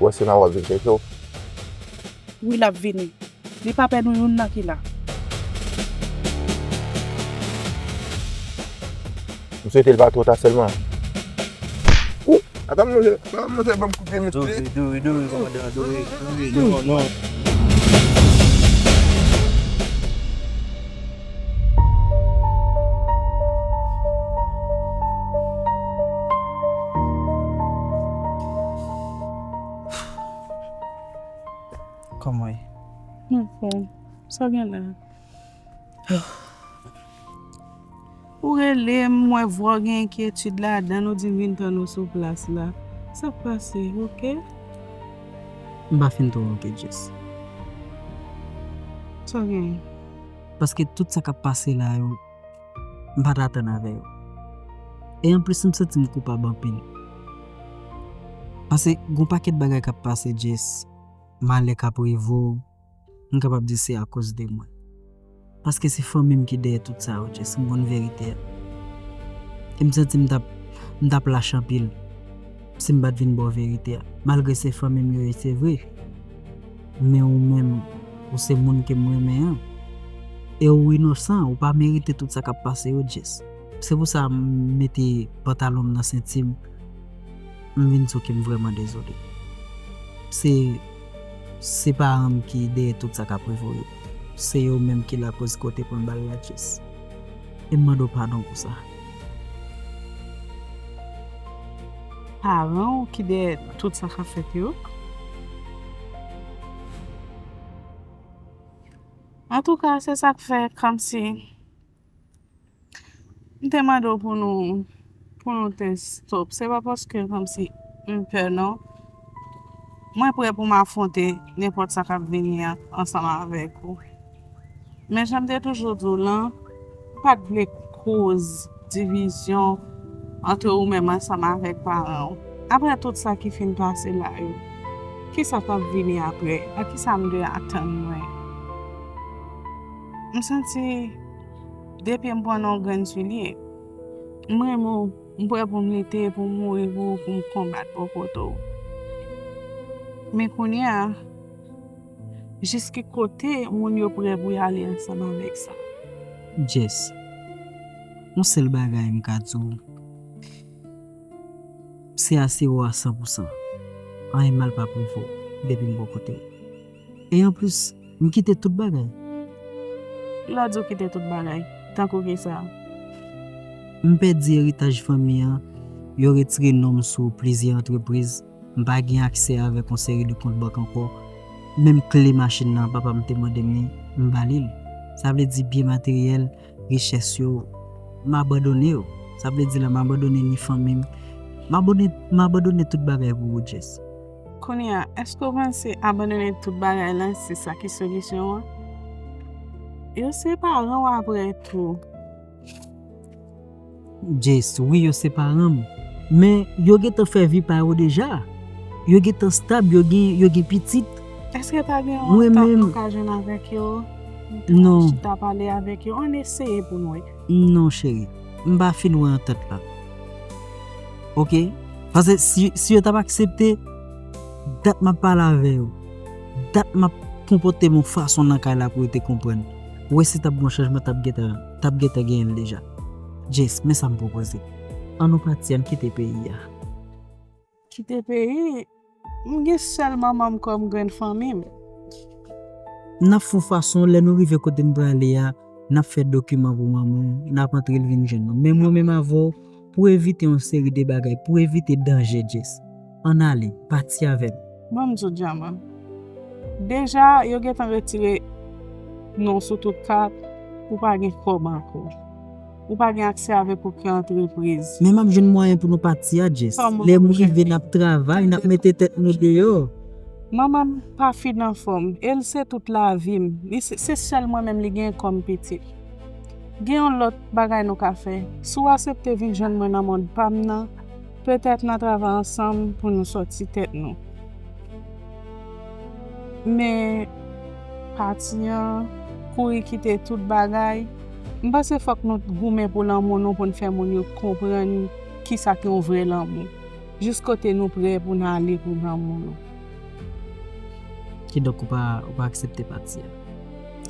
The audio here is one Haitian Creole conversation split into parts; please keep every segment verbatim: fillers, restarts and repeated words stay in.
Ou wè se nan w ap vin chèche w? Wi, l ap vini. Li pa pè nou youn nan ki la. M swete l pa twò ta sèlman. Ou, ata m lonje, m lonje ban m kout pye mesye. Dori, dori, dori, kòmandan, dori, dori, non, non. Kòman w ye? Mwen fò. Sa w gen la? Ou rele m, m wè vwa w gen enkyetid ladan l, ou di m vin tann ou sou plas la. Sa k pase, oke? M pa fin twò oke, Jess. Sa w gen? Paske tout sa k ap pase la yo, m pa t atann avè yo. E anplis, m santi m koupab anpil. Paske gon pakèt bagay k ap pase, Jess, malè k ap rive w, m kapab di se akoz de mwen. Paske se fanmi m ki dèyè tout sa yo, Jess, m konn verite a. E m santi m t ap, m t ap lach anpil si m pa t vin ba w verite a. Malgre se fanmi m yo ye, se vre. Men ou menm, ou se moun ke m renmen an. E ou inosan, ou pa merite tout sa k ap pase yo, Jess. Se pou sa m mete pantalon m nan senti m. M vin di w ke m vrèman dezole. Se, se paran m ki dèyè tout sa k ap rive w yo. Se yo menm ki lakoz ke w te pran bal la, Jess. E m mande w padon pou sa. Paran w ki dèyè tout sa k ap fèt yo? Antouka, se sa k fè kòmsi m te mande w pou nou, pou nou te stop. Se pa paske kòmsi m pè, non. Mwen prè pou m afwonte nenpòt sa k ap vini an, ansanm avèk ou. Men jan m te toujou di w lan, m pa t vle koz divizyon ant ou menm ansanm avèk paran w. Apre tout sa ki fin pase la yo, kisa k ap vini apre? A kisa m dwe atann mwen? M santi de pye m pran nan yon grenn soulye. M renmen w, m prè pou m lite, pou m mouri pou ou, pou m konbat bò kote w. Men kounye a, jis ki kote moun yo prè pou y ale ansanm avèk sa? Jess, yon sèl bagay m ka di w, se asire w a san pou san. Anyen mal p ap rive w depi m bò kote w. E anplis, m kite tout bagay. Lè w di w kite tout bagay, tankou kisa? M pèdi eritaj fanmi an, yo retire non m sou plizyè antrepriz, m pa gen aksè avèk yon seri de kont bank ankò. Menm kle machin nan, papa m te mande m li, m ba li l. Sa vle di byen materyèl, richès yo, m abandone yo. Sa vle di la, m abandone ni fanmi m. M abone-, m abandone tout bagay pou ou, Jess. Kounye a, èske w panse abandone tout bagay la, se sa ki solisyon an? Yo se paran w apre tou. Jess, wi, yo se paran m. Men, yo gentan fè vi pa yo deja. Yo gentan stab, yo gen, yo gen pitit. Èske pa gen yon antant nou ka jwenn avèk yo? Non. Chita pale avèk yo, ann eseye pou n wè. Non, cheri. M pa fin wè antant la. Oke? Paske si, si yo t ap aksepte, dat m ap pale avè yo, dat m ap konpòte m yon fason nan kay la pou yo te konprann. Ou wè si t ap gen yon chanjman, t ap gentan, t ap gentan genyen l deja. Jess, men sa m pwopoze. Ann nou pati, ann kite peyi a. Kite peyi? M gen sèl manman m kòm grenn fanmi m. N ap fè yon fason, lè nou rive kote n prale a, n ap fè dokiman pou manman w, n ap antre l vin jwenn nou. Men mwen menm avè w, pou evite yon seri de bagay, pou evite danje, Jess, ann ale, pati avè m. Ban m di w, Djaman. Deja, yo gentan retire non w sou tout kat, ou pa gen kòb ankò. Ou pa gen aksè avèk okenn antrepriz. Men m ap jwenn mwayen pou nou pati a, Jess. Lè m rive, n ap travay, n ap mete tèt nou deyò. Manman m pa fin anfòm, e l se tout lavi m. Li se, se sèl mwen menm li gen kòm pitit. Gen yon lòt bagay nou ka fè. Si w aksepte vin jwenn mwen nan mond pa m nan, petèt n a travay ansanm pou nou sòti tèt nou. Men pati an, kouri kite tout bagay, m panse fòk nou goumen pou lanmou nou, pou n fè moun yo konprann kisa ki yon vrè lanmou. Jis kote nou prè pou n ale pou lanmou nou. Kidonk, ou pa, ou pa aksepte pati a?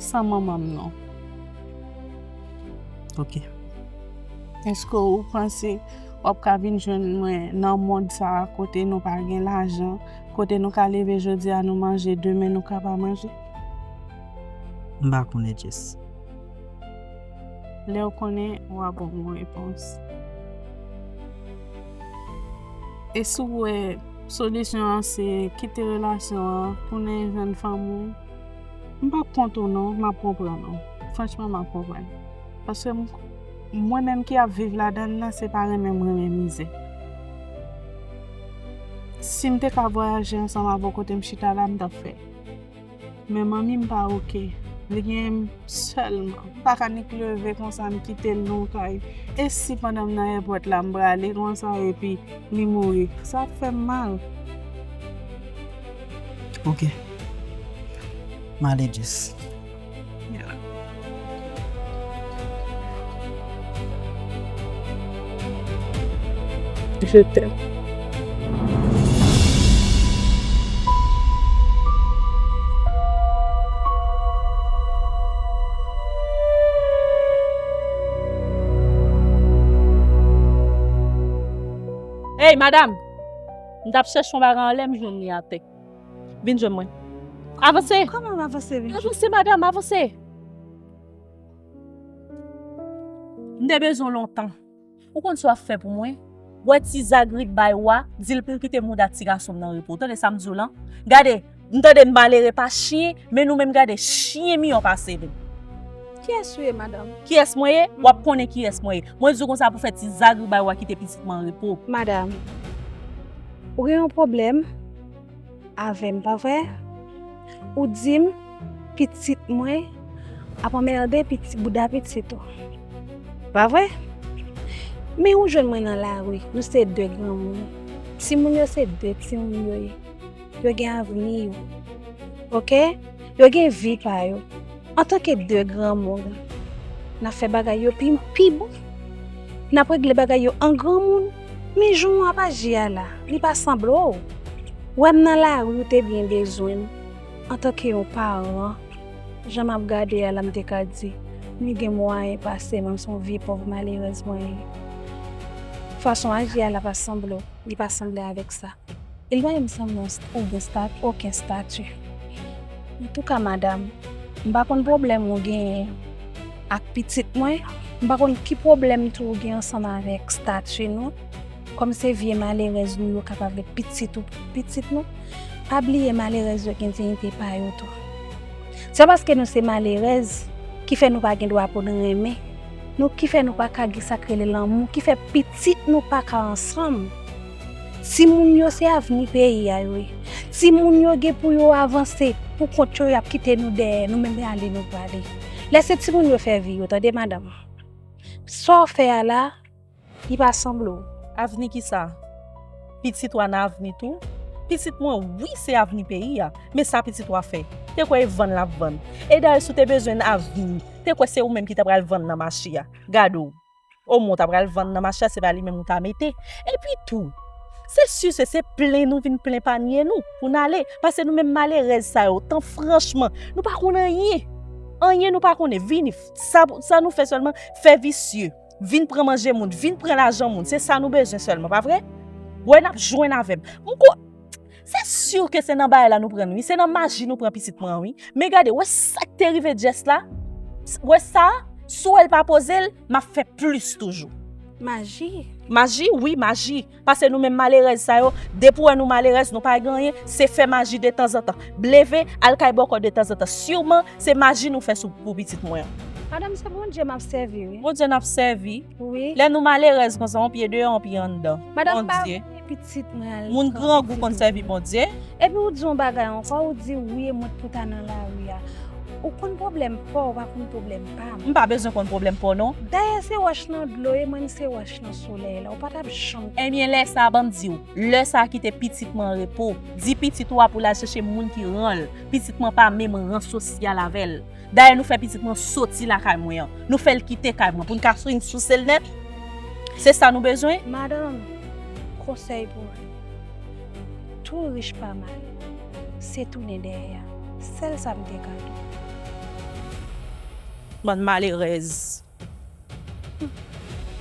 San manman m, non. Ok. Èske ou panse w ap ka vin jwenn mwen nan mond sa a kote nou pa gen lajan, kote nou ka leve jodi a nou manje, demen nou ka pa manje? M pa konnen, Jess. Lè w konnen, w a ban m yon repons. E si w wè solisyon an se kite relasyon an, tounen jwenn fanmi w, m p ap kont ou non, m ap konprann ou. Franchman, m ap konprann. Paske m, mwen menm ki ap viv ladan l nan, se pa renmen m renmen mizè. Si m te ka vwayaje ansanm avè w kote m chita la, m t ap fè l. Men manmi m pa oke. Li gen m sèlman. M pa ka nik leve konsa m kite l nan yon kay. E si pandan m nan èpòt la m prale konsa epi li mouri? Sa ap fè m mal. Ok. M ale, Jess. Je t'aime. Ey, madam! M t ap chèche yon bagay anlè, m jwenn li atè. Vin jwenn mwen. Avanse! Kòman m avanse, vin jwenn? Avanse, madam, avanse! M te bezwen w lontan. Ou konn sa w ap fè pou mwen? Wè ti Zagri bay wa, di l pou l kite mouda ti gason m nan repo. Ou tande sa m di w lan? Gade, m tande n malere pa chen, men nou menm gade, chen miyò pase nou. Kiyès ou ye, madanm? Kiyès mwen ye? W ap konnen kiyès mwen ye. Mwen di w konsa pou fè ti Zagri bay wa kite pitit mwen an repo. Madanm, ou gen yon pwoblèm avè m, pa vre? Ou di m pitit mwen ap anmède piti, bouda pitit ou. Pa vre? Men ou jwenn mwen nan lari, nou se de granmoun. Timoun yo se de timoun yo ye. Yo gen avni yo. Oke? Yo gen vi pa yo. Antanke de granmoun, n ap fè bagay yo pi, pi bon. N ap regle bagay yo an granmoun. Men jan w ap aji a la, li pa sanble w. Wè m nan lari, ou te byen bezwen m. Antanke yon paran, jan m ap gade a la, m te ka di, li gen mwayen pase m, se yon vye pòv malerèz mwen ye. Fason w aji a la pa sanble w, li pa sanble avèk sa. Elwaye m sanble w gen sta-, okenn stati. Antouka, madanm, m pa konn pwoblèm ou genyen ak pitit mwen, m pa konn ki pwoblèm tou ou gen ansanm avèk stati nou. Kòm se vye malerèz nou, yo kapab ret pitit ou, pitit nou. Pa bliye malerèz yo gen diyite pa yo tou. Se pa paske nou se malerèz ki fè nou pa gen dwa pou n renmen. Nou ki fè nou pa ka gen sa k rele lanmou, ki fè pitit nou pa ka ansanm. Timoun yo se avni peyi a yo ye. Timoun yo gen pou yo avanse pou kont yo, y ap kite nou dèyè, nou menm ale nou prale. Lèse timoun yo fè vi yo, tande madanm. Sa w fè a la, li pa sanble w. Avni kisa? Pitit ou a nan avni tou? Pitit mwen, wi, se avni peyi a. Men sa pitit ou a fè? Te kwè e vann l ap vann. E dayè, si w te bezwen avni, te kwè se ou menm ki ta pral vann nan mache a. Gade w. Omwen w ta pral vann nan mache a, se pa li menm ou ta mete. Epi tou, se si se, se plen nou vin plen panye nou pou n ale. Paske nou menm malerèz sa yo, tan franchman, nou pa konn anyen. Anyen nou pa konnen. Vini, sa, sa nou fè sèlman, fè visye. Vin pran manje moun, vin pran lajan moun. Se sa nou bezwen sèlman, pa vre? Wè n ap jwenn avè m. M ko-, se si ke se nan bagay la nou pran nou, wi. Se nan maji nou pran pitit mwen an, wi. Men gade, wè sa k te rive Jess la? Wè sa? Si w wè l pa poze l, m ap fè plis toujou. Maji? Maji, wi, maji. Paske nou menm malerèz sa yo, depi w wè nou malerèz, nou pa gen anyen, se fè maji detanzantan. Leve, al kay bòkò detanzantan. Siman, se maji nou fè sou, pou pitit mwen an. Madanm, se Bondye m ap sèvi, wi. Bondye n ap sèvi? Wi. Lè nou malerèz konsa, yon pye deyò, yon pye anndan. Madanm, m pa voye pitit mwen al pran pitit moun. Moun grangou konn sèvi Bondye. Epi ou di yon bagay ankò, ou di, wi, e mwen t pou ta nan lari a. Ou konn pwoblèm pa w, ou pa konn pwoblèm pa m. M pa bezwen konn pwoblèm pa w, non. Dayè, se wòch nan dlo ye, mwen, m se wòch nan solèy la. Ou pa t ap janm. Ebyen, lè sa a, ban m di w, lè sa a, kite pitit mwen an repo. Di pitit ou a pou l al chèche moun ki ran l. Pitit mwen pa menm ran sosyal avè l. Dayè, nou fè pitit mwen soti lakay mwen an. Nou fè l kite kay mwen pou n ka vin souse l nèt. Se sa nou bezwen? Madanm, konsèy pou mwen. Tou rich pa mal. Se tounen dèyè a. Sèl sa m te ka di w. Bann malerèz.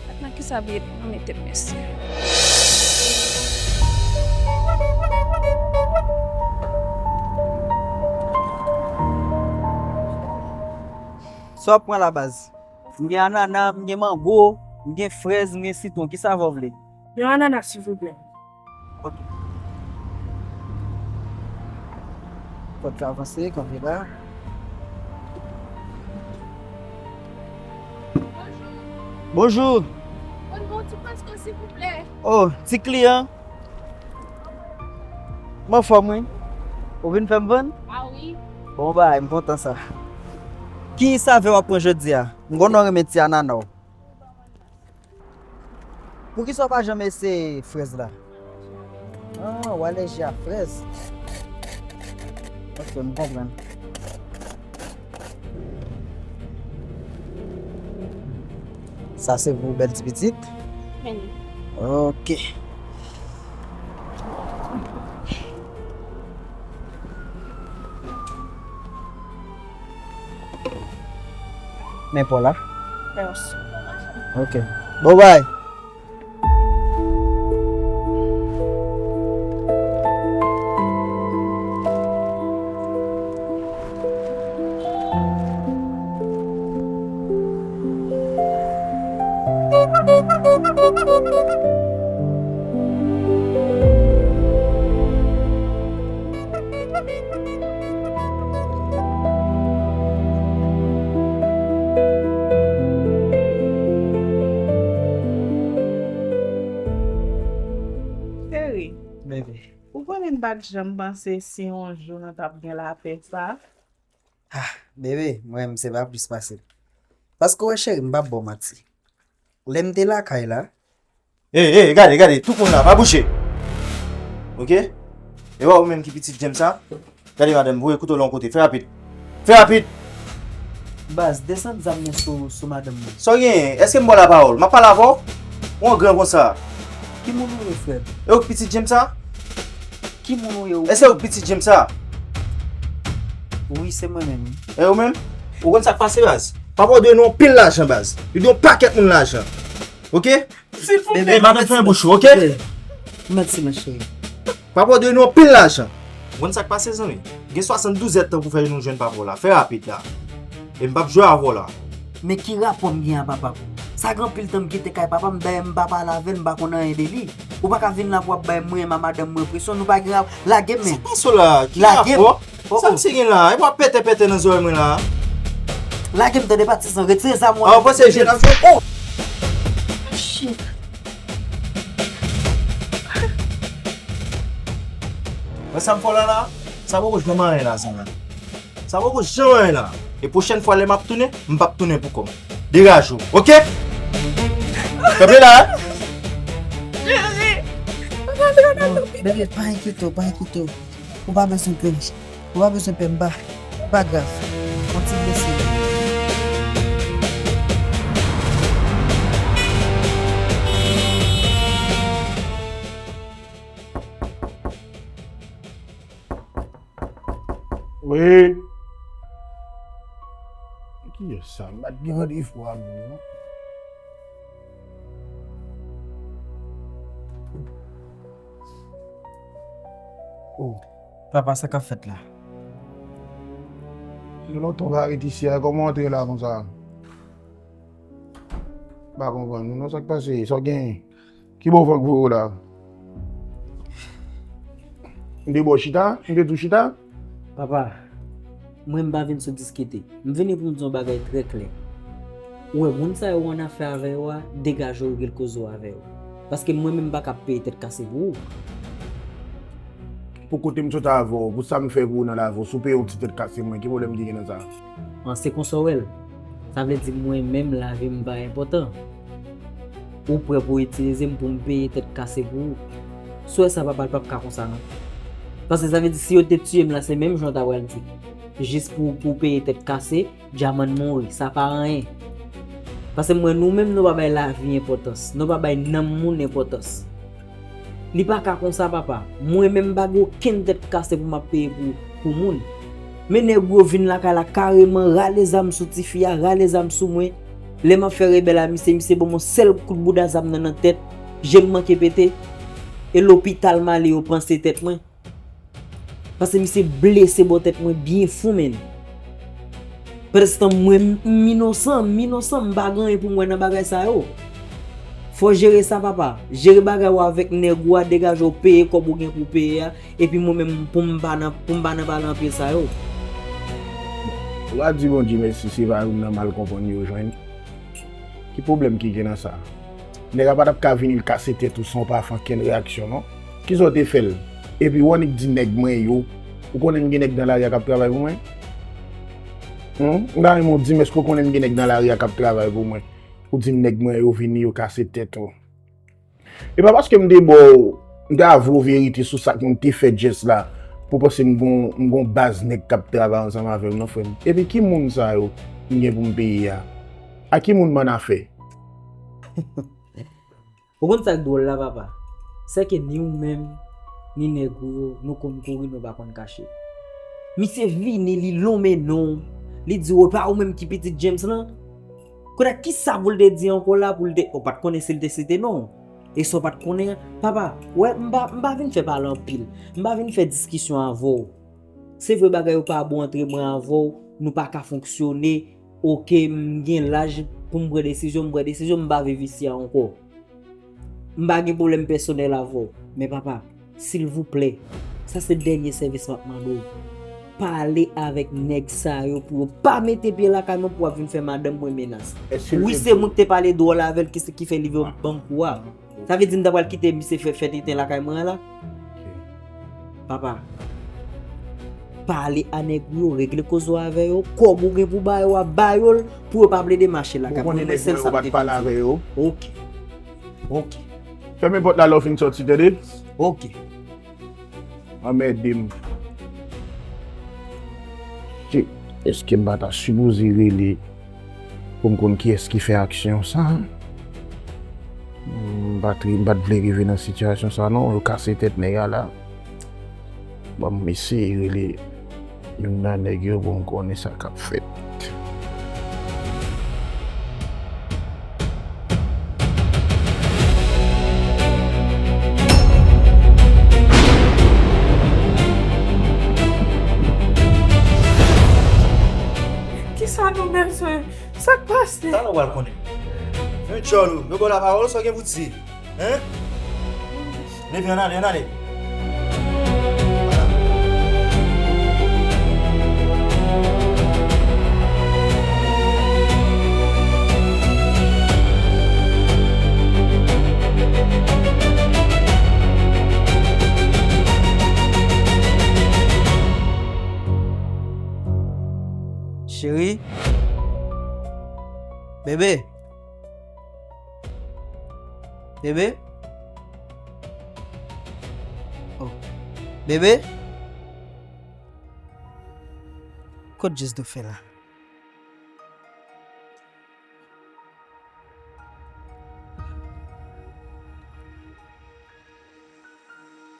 Ak nan kisa Brit nan mete m, mesye? Sa w ap pran la, baz? M gen anana, m gen mango, m gen frèz, m gen sitwon. Ki savè w vle? Yon anana, silvouplè. Ok. Fòk sa avanse, kanpe la. Bonjou. Mwen bon ti pastè, silvouplè. Oh, ti kliyan. M anfòm, wi. Ou vin fè m vann? A wi. Bon bagay, m kontan sa. Ki savè w ap pran jodi a? M konnen w renmen ti anana w. Poukisa w pa janm eseye frèz la? Ah, w alèji a frèz. Ok, m konprann. Sa se pou bèl ti pitit? Men li. Ok. Men pa w la. Mèsi. Ok. Bon bay. Cheri, ou konnen m pa t janm panse si yon jou nou t ap gen lapè sa. Ah, bebe, mwen menm se pa plis pase l. Paske w wè cheri, m p ap ba w manti. Lè m te lakay la. Ey, ey, gade, gade, tout moun la, pa bouje. Ok? E wè ou menm ki pitit James sa? Gade madanm, voye kouto la yon kote, fè rapid. Fè rapid! Baz, desann zam nan sou, sou madanm mwen. Sa w genyen? Èske m ba w lapawòl? M ap pale avè w? Ou an gran konsa? Ki moun ou ye, frè m? E ou k pitit James sa? Ki moun ou ye ou? Èske ou k pitit James sa? Wi, se mwen menm. E ou menm? Ou konn sa k pase, baz? Papa w dwe nou anpil lajan, baz. Li dwe yon pakèt moun lajan. Ok? Silvouplè. Ey, madanm, fèmen bouch ou, ok? Mèsi, mon cheri. Papa w dwe nou anpil lajan. Ou konn sa k pase, zanmi? Gen swasanndouz èdtan pou fè nou jwenn papa w la. Fè rapid la. E m p ap jwe avè w la. Men ki rapò m gen a papa m? Sa gen anpil tan m kite kay papa m, dayè m pa pale avè l, m pa konn anyen de li. Ou pa ka vin la pou w ap bay mwen m a madanm mwen presyon, nou pa gen rapò. Lage m men. Sa k pase w la? Ki rapò? Oh, sa misye gen la? E w ap pete pete nan zòrèy mwen la? Lage m tande patizan, retire zam ou an. Ah, ou panse jèn ap jwe? Oh! Shit. Wè sa m fè w la la? Sa poko janm anyen la, zanmi. Sa poko janm anyen la. E pwochèn fwa lè m ap tounen, m p ap tounen pou kò m. Degaje w, ok? Kanpe la, wi. Bebe, pa enkyete w, pa enkyete w. Ou pa bezwen pè. Ou pa bezwen pè, m pa, pa grav. Yon ti blese. Wi. Kiyès sa? M pa t gen randevou ak nou non. Oh. Papa, sa k ap fèt la? Se lontan w pa ret isi a, kòman w antre la konsa? M pa konprann ou non, sa k pase? Sa w genyen? Ki bò w fè k voye w la? M te bò chita? M te tou chita? Papa, mwen m pa vin sou diskite. M vini pou m di yon bagay trè klè. Ou wè moun sa yo ou annafè avè yo a, degaje w regle koze w avè yo. Paske mwen menm m pa ka ap peye tèt kase pou ou. Pou kote m sot avè w, pou sa m fè pou ou nan lavi w, si w peye yon ti tèt kase mwen, ki pwoblèm ki gen nan sa? An, se konsa w wè l. Sa vle di mwen menm lavi m pa enpòtan. Ou prè pou w itilize m pou m peye tèt kase pou ou. Si w wè sa papa, l p ap ka konsa non. Paske sa vle di si yo te tiye m la, se menm jan w ta pral di. Jis pou, pou w peye tèt kase, Djaman mouri, sa pa anyen. Paske m wè nou menm nou pa bay lavi enpòtans, nou pa bay nanm moun enpòtans. Li pa ka konsa papa, mwen menm m pa gen okenn tèt kase pou m ap peye pou, pou moun. Men nèg yo vin lakay la kareman, rale zam sou tifi a, rale zam sou mwen. Lè m ap fè rebèl a misye, misye ban m yon sèl kout bouda zam nan nan tèt, je m manke pete. E lopital m ale, yo panse tèt mwen. Paske misye blese bò tèt mwen byen fon, menn. Pandanstan, mwen, m, m inosan, m inosan, m pa gen anyen pou m wè nan bagay sa yo. Fò w jere sa, papa. Jere bagay ou avèk nèg ou a, degaje w, peye kòb ou gen pou w peye a, epi mwen menm, pou m pa nan, pou m pa nan pale anpil sa yo. Ou pa di Bondye mèsi, se pa youn nan mal konprann yo jwenn. Ki pwoblèm ki gen nan sa? Nèg la pa t ap ka vini l kase tèt ou san w pa fè ankenn reyaksyon, non. Kisa w te fè l? Epi w annik di nèg mwen yo. Ou konnen m gen nèg nan lari a k ap travay pou mwen? Humm? M ta renmen w di m èske w konnen m gen nèg nan lari a k ap travay pou mwen? Ou di m nèg mwen yo vini, yo kase tèt ou. E pa paske m te ba w, m te avwe w verite sou sa k m te fè djès la, pou w panse m gon, m gon baz nèg k ap travay ansanm avè m non, frè m. Epi ki moun sa yo m gen pou m peye a? A ki moun m annafè? Ou konn sa k dwòl la, papa? Sèke ni ou menm, ni nèg ou yo, nou konn kouri, nou pa konn kache. Misye vini, li lonmen non w, li di w, "E pa ou menm ki pitit James lan?" Kounye a, kisa pou l te di ankò la, pou l te, ou pa t konnen si l te site non w? E sa w pa t konnen an, papa, wè, m pa, m pa vin fè pale anpil. M pa vin fè diskisyon avè w. Se vre bagay yo pa bon antre mwen avè w, nou pa ka fonksyone. Oke, m gen laj pou m pran desizyon, m pran desizyon, m pa viv isi a ankò. M pa gen pwoblèm pèsonèl avè w. Men papa, silvouplè, sa se dènye sèvis m ap mande w. Pale avèk nèg sa yo pou yo pa mete pye lakay mwen pou w ap vin fè madanm mwen menas. Wi, se mwen ki te pale dwòl avè l ki, ki fè li vin ban m kou a. Sa vle di m ta pral kite misye fè, fè tenten lakay mwen an la? Papa, pale a nèg ou yo, regle koze w avè yo, kòb ou gen pou ba yo a, ba yo l, pou yo pa plede mache lakay mwen. Mwen sèl sa m te vin di. Oke. Oke. Fèmen pòt la lè w fin sòti, tande? Oke. Anmède m. Shit, èske m pa ta sipoze rele pou m konn kiyès ki fè aksyon sa? M pa t, m pa t vle rive nan sitiyasyon sa non, yo kase tèt nèg la la. Ban m eseye rele youn nan nèg yo pou m konnen sa k ap fèt. Kisa nou bezwen? Sa k pase? Talè w pral konnen. Men djòl ou, yo ba w lapawòl, sa w gen pou di? Hein? Leve, ann ale, ann ale. Cheri. Bebe. Bebe? Oh. Bebe? Kot Jess dwe fè la?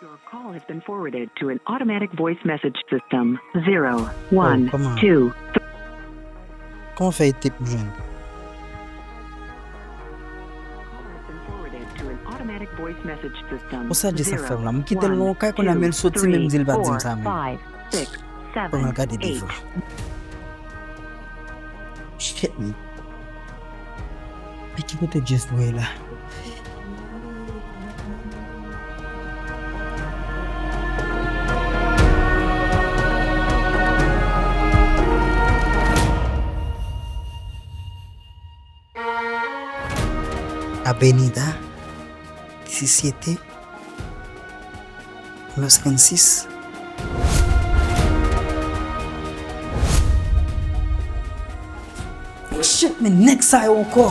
Your call has been forwarded to an automatic voice message system. Zero, one, two. Kòman fè e te pou jwenn? Call has been forwarded to an automatic voice message system. Bon, sa Jess ap fè m la? M kite l nan yon kay kounye a, men l soti, men m di l pa di m sa menm. Fò m al gade devan. Shit, man. Men ki kote Jess dwe ye la? Avenida Diecisiete, Los Francis. Oh shit, men nèg sa yo ankò.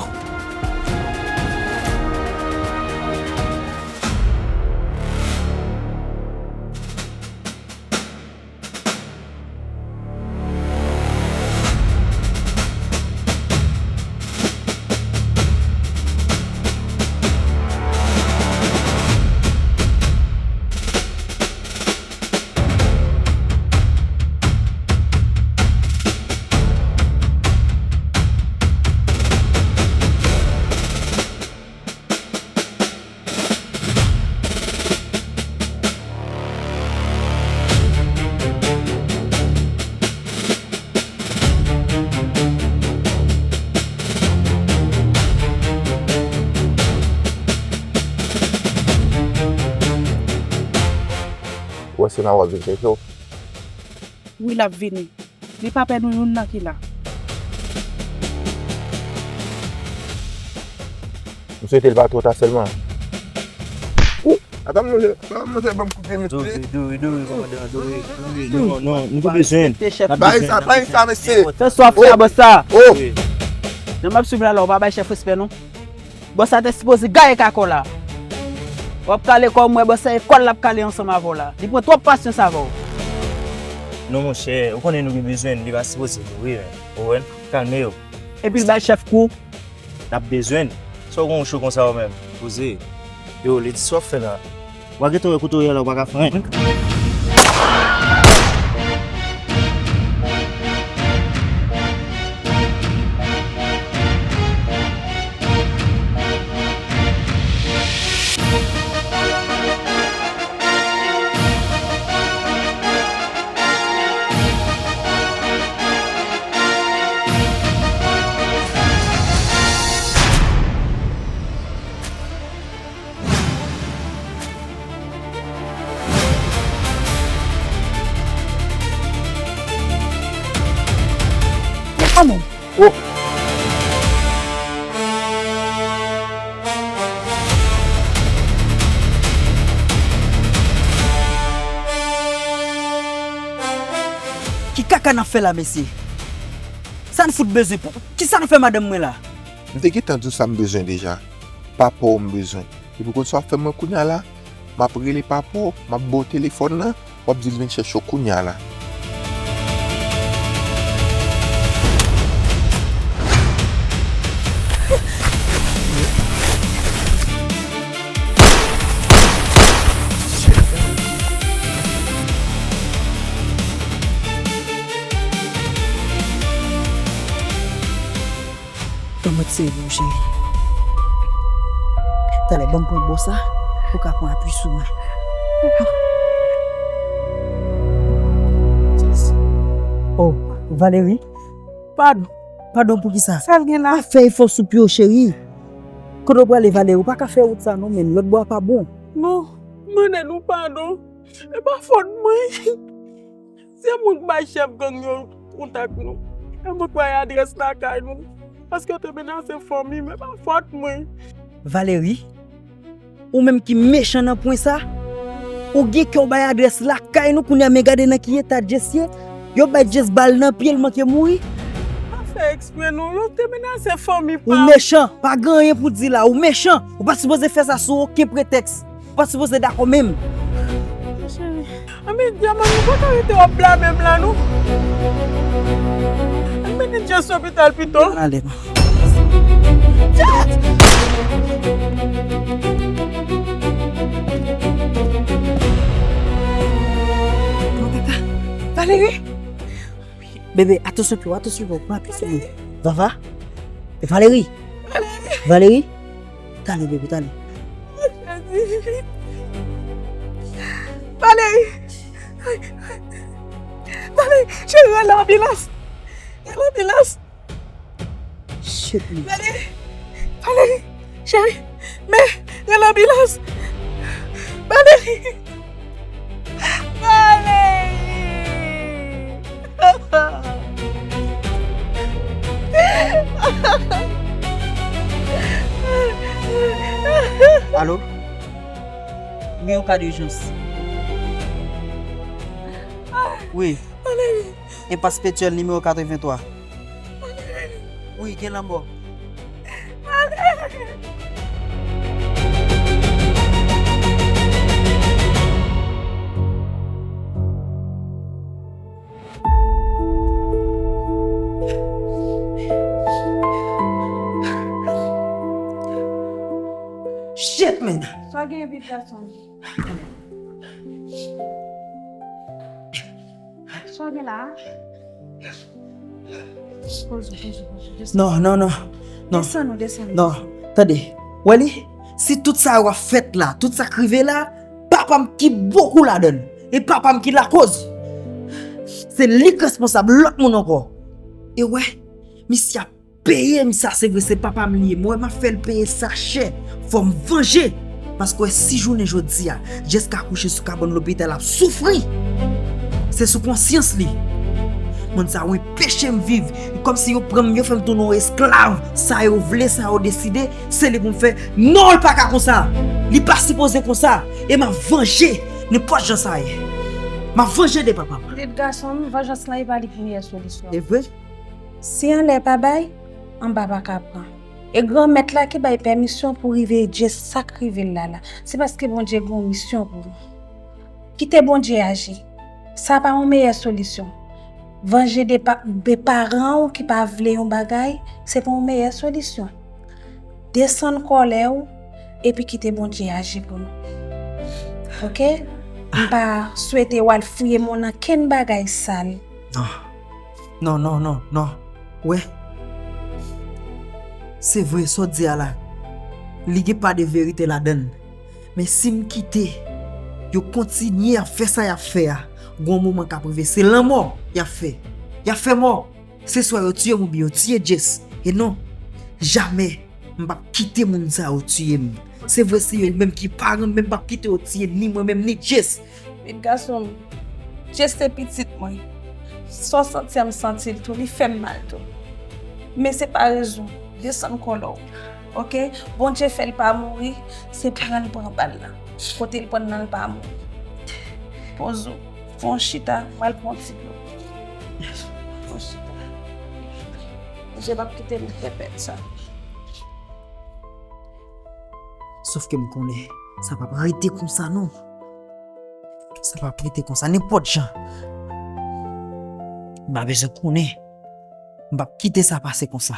Ke m ap vin chèche w. Wi, l ap vini. Li pa pè nou youn nan ki la. M swete l pa twò ta sèlman. Ou, atann, monchè, atann, monchè, ban m kout pye, mesye. Dori, dori, dori, kòmandan, dori, dori. Non, non, nou pa bezwen. Bay sa, bay sa, mesye. Fè sa w ap fè a bòs sa. Oh. Jan m ap swiv la, la, ou pa bay chèf respè, non. Bòs sa te sipoze gaye kakò la. W ap kale kò w, m wè bòs sa e kò l l ap kale ansanm avè w la. Li pran twòp pasyans avè w. Non, monchè, ou konnen nou gen bezwen l, li pa sipoze mouri, men. Ou konprann? Kalme w. Epi l bay chèf kou. N ap bezwen l. Sa w gen w cho konsa ou menm? Poze. Yo, Lady, sa w ap fè la? W a gentan wè kote w ye la, w pa ka fè anyen. Amen. Oh. Ki kaka n ap fè la, mesye? Sa n fout bezwen pou, kisa n fè madanm mwen la? M te gentan di w sa m bezwen deja. Papa w m bezwen. Epi w konn sa w ap fè mwen kounya la? M ap rele papa w, m ap ba w telefòn nan, w ap di l vin chèche w kounya la. Ban mwen sere w, cheri. Talè, ban m pran bò sa, pou w ka pran apui sou mwen. Oh, Valerie. Padon. Padon pou kisa? Sa l gen la? Pa fè efò sou pye w, cheri. Kote w prale, Valerie? Ou pa ka fè wout sa non, menm. Lòt bò a pa bon. Non, m mande nou padon. E pa fòt mwen. Se mwen k bay chèf gang yo kontak nou. E mwen k bay adrès lakay nou. Paske yo te menase fanmi m, e pa fòt mwen. Valerie, ou menm ki mechan nan pwen sa, ou gen kè w bay adrès lakay nou, kounye a men gade nan ki eta Jess ye. Yo bay Jess bal nan pye, l manke mouri. Pa fè eksprè non, yo te menase fanmi pa m. Ou mechan, pa gen anyen pou di la, ou mechan. Ou pa sipoze fè sa sou okenn pretèks. Ou pa sipoze dakò menm. Cheri, anben, Dyaman, nou pa ka rete w ap blame m la, non. Ann mennen Jess lopital pito. Ale, non. Jess! Bon, papa. Valerie! Bebe, atansyon pye w, atansyon pye w, pran apui sou mwen. Vava? Valerie! Valerie! Talè, bebe, talè. Valerie! Valerie, cheri, rele anbilans! Rele anbilans! Shit, man. Valerie! Valerie! Cheri, men, rele anbilans! Valerie! Valerie! Alo? M gen yon ka dijans. Wi. Enpas Petyèl, nimewo katrevenntwa. Wi, gen lanmò. Shit, man! Sa gen vit gason? Sa gen la? Poze, poze, poze, desann. Non, non, non. Non. Desann ou, desann ou. Non, tande. Wè li, si tout sa yo ap fèt la, tout sa k rive la, papa m ki bokou ladann. E papa m ki lakoz. Se li k responsab, lòt moun ankò. E wè, misye ap peye m sa, se vre, se papa m li ye. Mwen, m ap fè l peye sa chè. Fò m vanje. Paske w wè si jounen jodi a, Jess ka kouche sou kabann lopital ap soufri. Se sou konsyans li. Moun sa yo enpeche m viv. Kòmsi yo pran m, yo fè m tounen yon esklav. Sa yo vle, sa yo deside, se li pou m fè. Non, l pa ka konsa. Li pa sipoze konsa. E m ap vanje nenpòt jan sa ye. M ap vanje de papa m. Pitit gason m, vanjans lan e pa li ki meyè solisyon. E vre? Si anlè pa bay, anba pa ka pran. E Granmèt la ki bay pèmisyon pou rive Jess sa k rive l la la, se paske Bondye gen yon misyon pou li. Kite Bondye aji. Sa pa yon meyè solisyon. Vanje de pa, de paran w ki pa vle yon bagay, se pa yon meyè solisyon. Desann kòlè w, epi kite Bondye aji pou nou. Oke? M pa swete w al fouye men w nan kenn bagay sal. Non. Non, non, non, non. Wè. Se vre, sa w di a la, li gen pa de verite ladan l. Men si m kite yo kontinye ap fè sa y ap fè a, gon moman k ap rive, se lanmò y ap fè. Y ap fè mò. Se swa yo tiye m oubyen yo tiye Jess. E non, jamè m p ap kite moun sa yo tiye m. Se vre, se yo menm ki paran m, men m p ap kite yo tiye ni mwen menm, ni Jess. Pitit gason m, Jess se pitit mwen. Sa w santi a, m santi l tou, li fè m mal tou. Men se pa rezon. Desann kòlè w. Oke? Bondye fè l pa mouri, se pran l pran bal la. Kote l pran nan, l pa mouri. Poze w. Fè yon chita, m al pran yon ti dlo. Fè yon chita. Bondye p ap kite m pèpèt sa. Sòf ke m konnen sa p ap rete konsa non. Sa p ap rete konsa nenpòt jan. M pa bezwen konnen. M p ap kite sa pase konsa.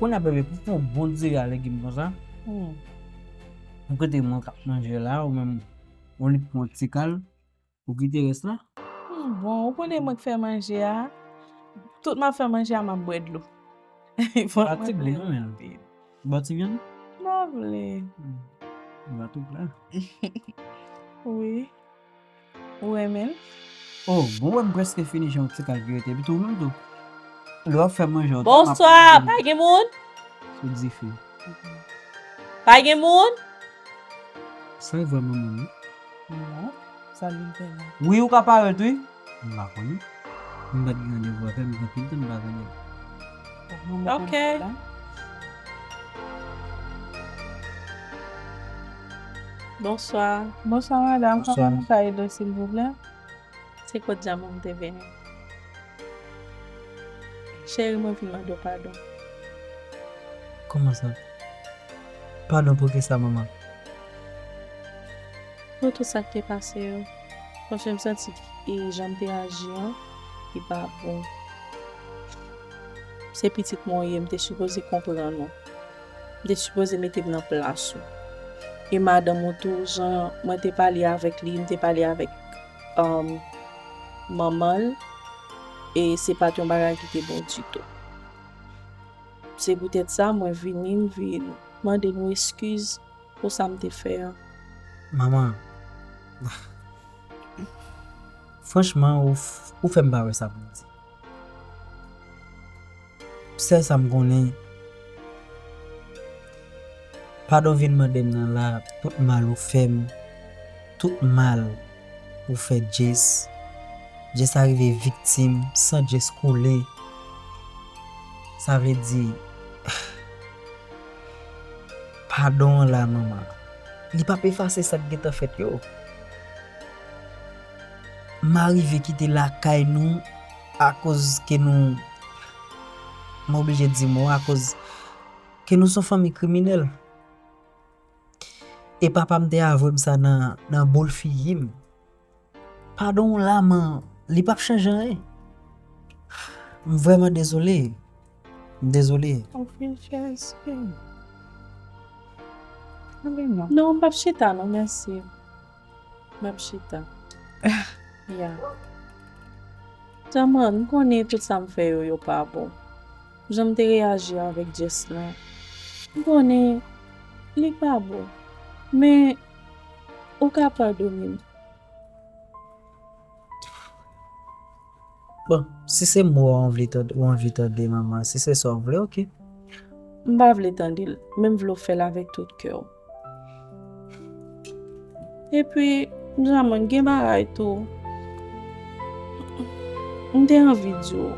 Kounye a, bebe, pou fè yon bon diri a legim konsa, hmm, ou kite mwen k ap manje la, ou menm, ou li pran ti kal, ou kite rès la. Hmm, bon, ou konnen mwen k fè manje a. Tout m ap fè manje a, m ap bwè dlo. Fòk mwen bwè dlo anpil. Ba ti vyann? M pa vle. Hmm. M pa tou pla. Wi. Ou renmen l? Oh, bon, wè m prèske fini, jan yon ti kal ki rete. Epi tou, ou menm tou. Lè w ap fè manje, w tou, m ap... Bonswa, pa gen moun? Sou dife. Pa gen moun? Sa e vrèman moun, wi. Non, sa li fè la. Wi, ou ka parèt, wi. M pa konnen. M pa t gen randevou avè l, m gen anpil tan m pa tande l. Ok. Bonswa. Bonswa, madanm. Bonswa. Kòman m ka ede w, silvouplè? Se kot dyaman m te vini. Cheri, mwen vin mande w padon. Kòman sa? Padon pou kisa, manman? Pou tout sa k te pase yo. Paske m santi, e, jan m te aji an, li pa bon. Se pitit mwen w ye, m te sipoze konprann ou. M te sipoze mete m nan plas ou. E madanm ou tou, jan mwen te pale avèk li, m te pale avèk, um, manman l, e se pa t yon bagay ki te bon ditou. Se poutèt sa, mwen vini, m vin mande nou eskiz pou sa m te fè a. Manman, franchman, ou f-, ou fè m pa wè sa pou m di. Sèl sa m konnen, padon vin mande m nan la, tout mal ou fè m, tout mal ou fè Jess. Jess arive viktim, san Jess koule. Sa vle di, padon an la, manman. Li p ap efase sa k gentan fèt yo. M arive kite lakay nou akoz ke nou, m oblije di mo a, akoz ke nou se yon fanmi kriminèl. E papa m te avwe m sa nan, nan boul figi m. Padon w la, man, li p ap chanje anyen. M vrèman dezole. M dezole. Anpil chè espri. Anpil non. Non, m p ap chita non, mèsi. M ap chita. Ya. Dyaman, m konnen tout sa m fè yo, yo pa bon. Jan m te reyaji avèk Jess lan, m konnen li pa bon. Men, ou ka padone m. Bon, si se mo a w anvi tande, ou anvi tande, manman, si se sa w vle, oke. M pa vle tande l, men m vle w fè l avèk tout kè w. Epi, Jaman, gen bagay tou. M te anvi di w,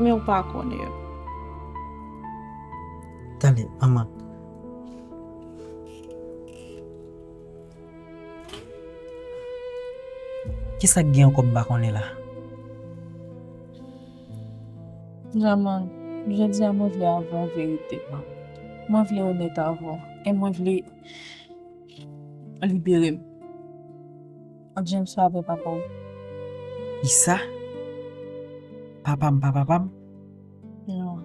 men w pa konnen yo. Tande, manman. Kisa k gen ankò m pa konnen la? Jaman, jodi a mwen vle avè w verite. Mwen vle onèt avè w. E mwen vle libere m. James pa vre papa w. Kisa? Papa m pa papa m? Non.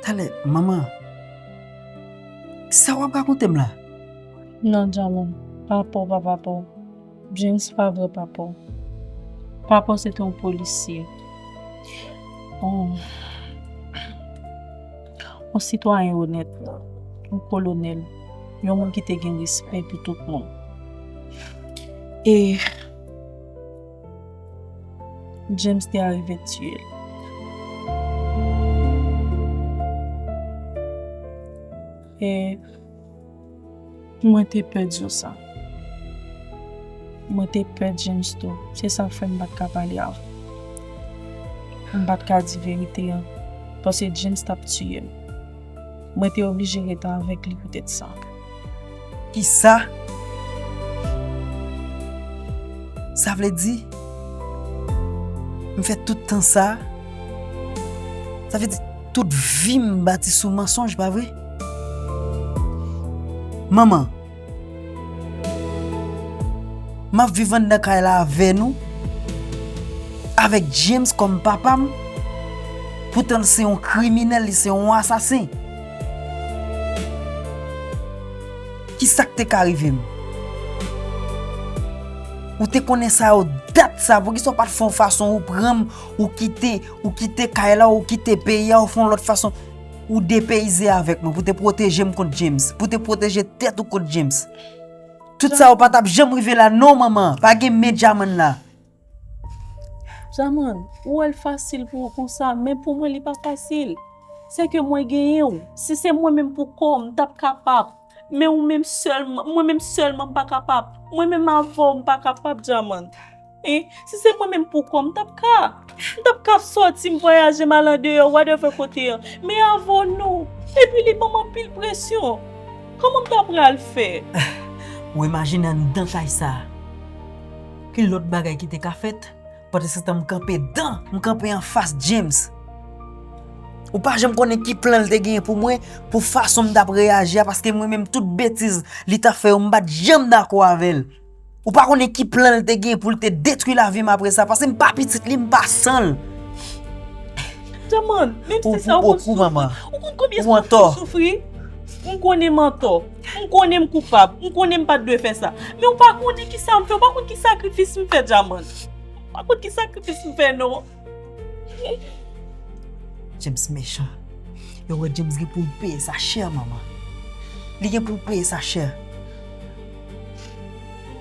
Talè, manman, sa w ap rakonte m la? Non, Jaman, papa w pa papa w. James pa vre papa w. Papa w se te yon polisye. Yon, yon sitwayen onèt. Yon kolonèl. Yon moun ki te gen respè pou tout moun. E James te arive tiye l. E mwen te pè di w sa. Mwen te pè James tou. Se sa k fè m pa t ka pale avè w. M pa t ka di verite an. Paske James t ap tiye m. Mwen te oblije rete avèk li poutèt sa. Kisa? Sa vle di, m fè tout tan sa, sa vle di tout vi m bati sou mansonj, pa vre? Manman, m ap viv anndan kay la avè nou, avèk James kòm papa m. Poutan, li se yon kriminèl, li se yon asasen. Kisa k te ka rive m? Ou te konnen sa yo dat sa, poukisa w pa t fè yon fason ou pran m, ou kite, ou kite kay la, ou kite peyi a, ou fè yon lòt fason, ou depeyize avèk mwen, pou te pwoteje m kont James, pou te pwoteje tèt ou kont James. Tout sa yo pa t ap janm rive la, non, manman. Pa gen men Djaman la. Djaman, ou wè l fasil pou ou konsa, men pou mwen, li pa fasil. Se ke mwen genyen w. Si se mwen menm pou kò m, m t ap kapab. Men ou menm sèlman, mwen menm sèlman, m pa kapab. Mwen menm avè w, m pa kapab, Djaman. Hein? Si se mwen menm pou kò m, m t ap ka. M t ap ka sòti, m vwayaje, m al andeyò, whatever kote an. Men avè w, non. Epi li ban m anpil presyon. Kòman m ta pral fè? Ou imajine anndan kay sa a? Ki lòt bagay ki te ka fèt? Pandansetan m kanpe dan, m kanpe anfas James. Ou pa janm konnen ki plan l te genyen pou mwen, pou fason m t ap reyaji a, paske mwen menm tout betiz li t ap fè yo, m pa t janm dakò avè l. Ou pa konnen ki plan l te genyen pou l te detwi lavi m apre sa, paske m pa pitit li, m pa san l. Djaman, menm si se sa, ou konn soufri. Ou konn konbyen soufri m soufri? M konnen m antò. M konnen m koupab. M konnen m pa t dwe fè sa. Men ou pa konnen kisa m fè. Ou pa konn ki sakrifis m fè, Djaman. Ou pa konn ki sakrifis m fè, non. James mechan. Yo wè James gen pou l peye sa chè, manman. Li gen pou l peye sa chè.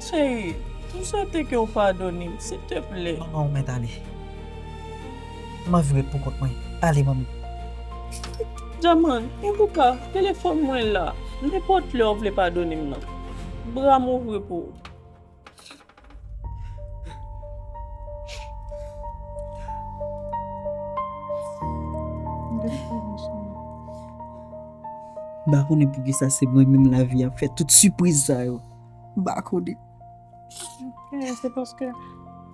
Cheri, m swete ke w padone m, silteplè. Manman, ou mèt ale. M anvi ret pou kont mwen. Ale, manmi. Djaman, an tou ka, telefòn mwen la. Nenpòt lè w vle padone m nan. Bra m ouvri pou ou. M pa konnen poukisa se mwen menm lavi ap fè tout sipriz sa yo. M pa konnen. Ok, se paske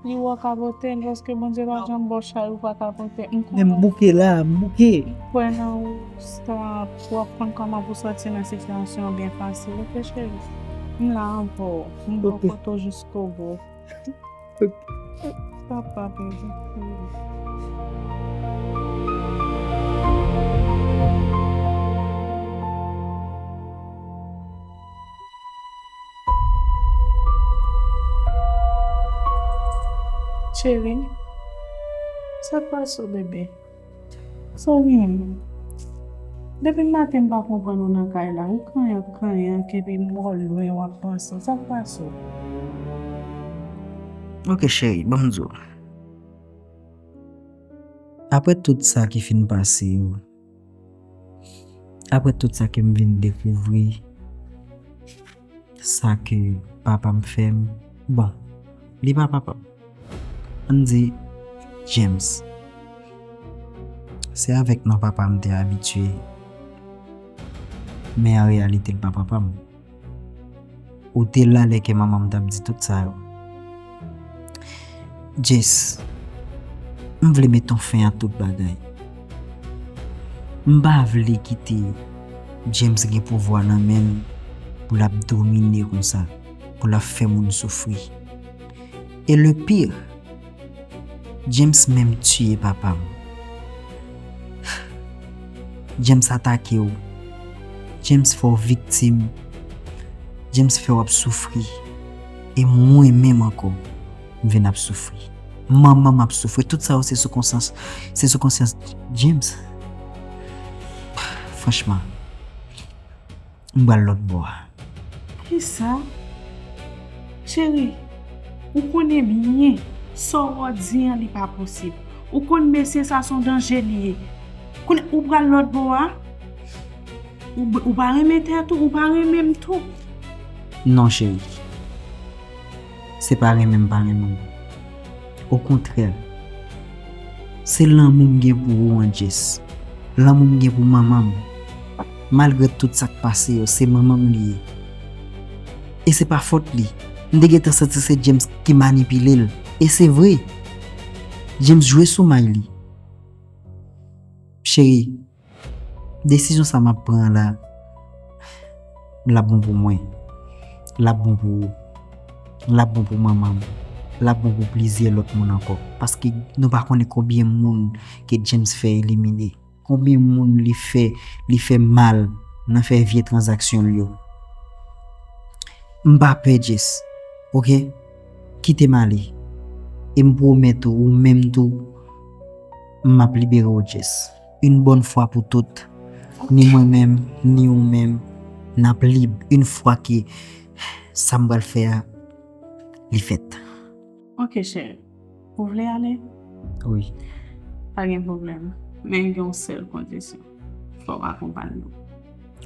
li wè w ka pote l, paske Bondye pa janm ba w chay ou pa ka pote. M konnen. Men m bouke la, m bouke. M kwè nan ou, Star, w ap konn kòman pou sòti nan sitiyasyon an byen fasil. Ok, cheri? M la avè w. M bò kote w jiskobou. Ok. Papa, bebe. Cheri, sa k pase w, bebe? Sa w genyen? Depi maten m pa konprann ou nan kay la. Ou kanyen, kanyen, epi m wè w lwen w ap panse. Sa k pase w? Ok, cheri, ban m di w. Apre tout sa ki fin pase yo, apre tout sa ke m vin dekouvri, sa ke papa m fè m, bon, li pa papa m. Ann di James. Se avèk non papa m te abitye. Men an reyalite, l pa papa m. Ou te la lè ke manman m t ap di tout sa yo. Jess, m vle met yon fen a tout bagay. M pa vle kite James gen pouvwa nan men l pou l ap domine konsa, pou l ap fè moun soufri. E le pire, James menm tiye papa m. James atake w. James fè w viktim. James fè w ap soufri. E mwen menm ankò, m vin ap soufri. Manman m ap soufri. Tout sa yo se sou konsyans, se sou konsyans James. Franchman, m pral lòt bò a. Kisa? Cheri, ou konnen byen sa w di an li pa posib. Ou konn mesye sa se yon danje li ye. Kounye ou pral lòt bò a? Ou, ou pa renmen tèt ou, ou pa renmen m tou. Non, cheri. Se pa renmen m pa renmen w. Okontrè, se lanmou m gen pou ou an, Jess. Lanmou m gen pou manman m. Malgre tout sa k pase yo, se manman m li ye. E se pa fòt li. M te gentan santi se James ki manipile l. E se vre. James jwe sou may li. Cheri, desizyon sa m ap pran la, l ap bon pou mwen. L ap bon pou ou. L ap bon pou manman m. L ap bon pou plizyè lòt moun ankò. Paske nou pa konnen konbyen moun ke James fè elimine. Konbyen moun li fè, li fè mal nan fè vye tranzaksyon l yo. M pa pè, Jess. Oke? Kite m ale. E m pwomèt ou, ou menm tou, m ap libere w, Jess. Yon bòn fwa pou tout. Ni mwen menm, ni ou menm, n ap lib yon fwa ke sa m pral fè a, li fèt. Ok, cheri. Ou vle ale? Wi. Pa gen pwoblèm. Men gen yon sèl kondisyon. Fò w akonpanye m.